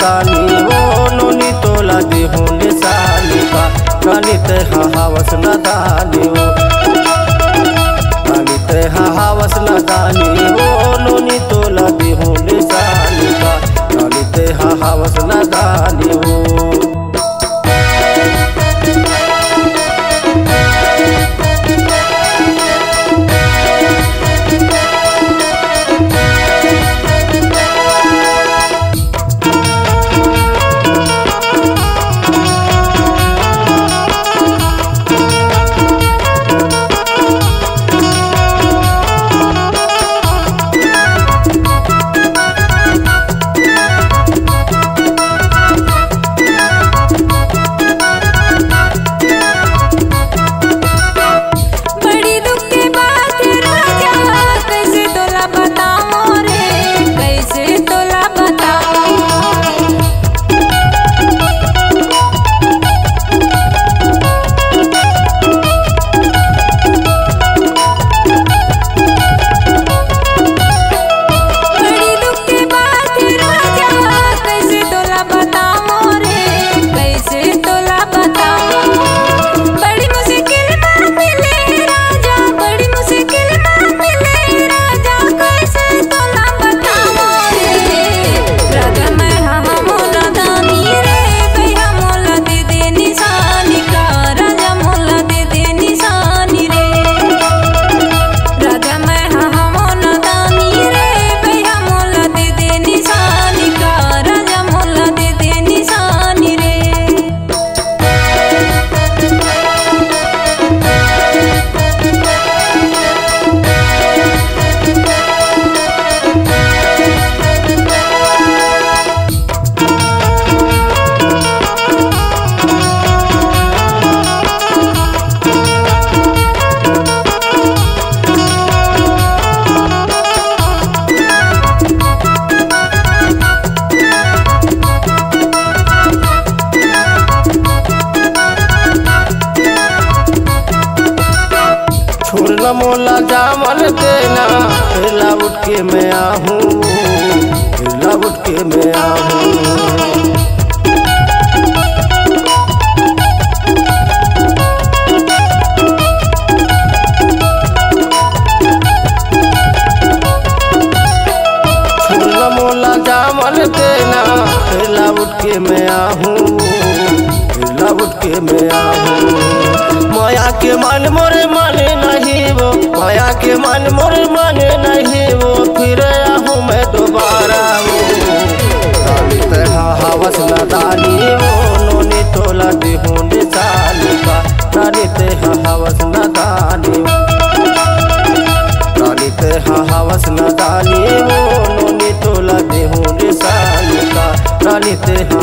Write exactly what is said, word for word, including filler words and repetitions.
दानी ओ नोनी तोला देहूँ निशानी का, रानी ते हा हवस न दानी ओ। रानी ते हा हवस न दानी ओ नोनी तोला देहूँ निशानी का, रानी ते हा हवस न दानी ओ। बड़ी दुख के बात हे राजा, कइसे तोला बतावं रे, कइसे तोला बतावं। बड़ी दुख के बात हे राजा, कइसे तोला बतावं रे, कइसे तोला बतावं। बड़ी मुश्किल म मिले राजा, बड़ी मुश्किल म मिले राजा, कइसे तोला बतावं रे। राजा मैं हा मोला दानी रे, भैया मोला दे दे निशानी का, राजा मोला दे दे निशानी रे। राजा मैं हा मोला दानी रे, भैया मोला दे दे निशानी का, राजा मोला दे दे निशानी रे। छोड़ न मोला जावन देना, फिर लौट के मैं आहूँ, फिर लौट के मैं आहूँ। छोड़ न मोला जावन देना, फिर लौट के मैं आहूँ, फिर लौट के मैं आहूँ। माया के मन मोरे माने नहीं वो, माया के मन मोरे माने नहीं वो, फिर आहूँ मैं दोबारा वो। रानी ते हा हवस न दानी वो, नोनी तोला देहूँ निशानी का। रानी ते हा हवस न दानी वो, रानी ते हा हवस न दानी वो, नोनी तोला देहूँ निशानी का। रानी ते हा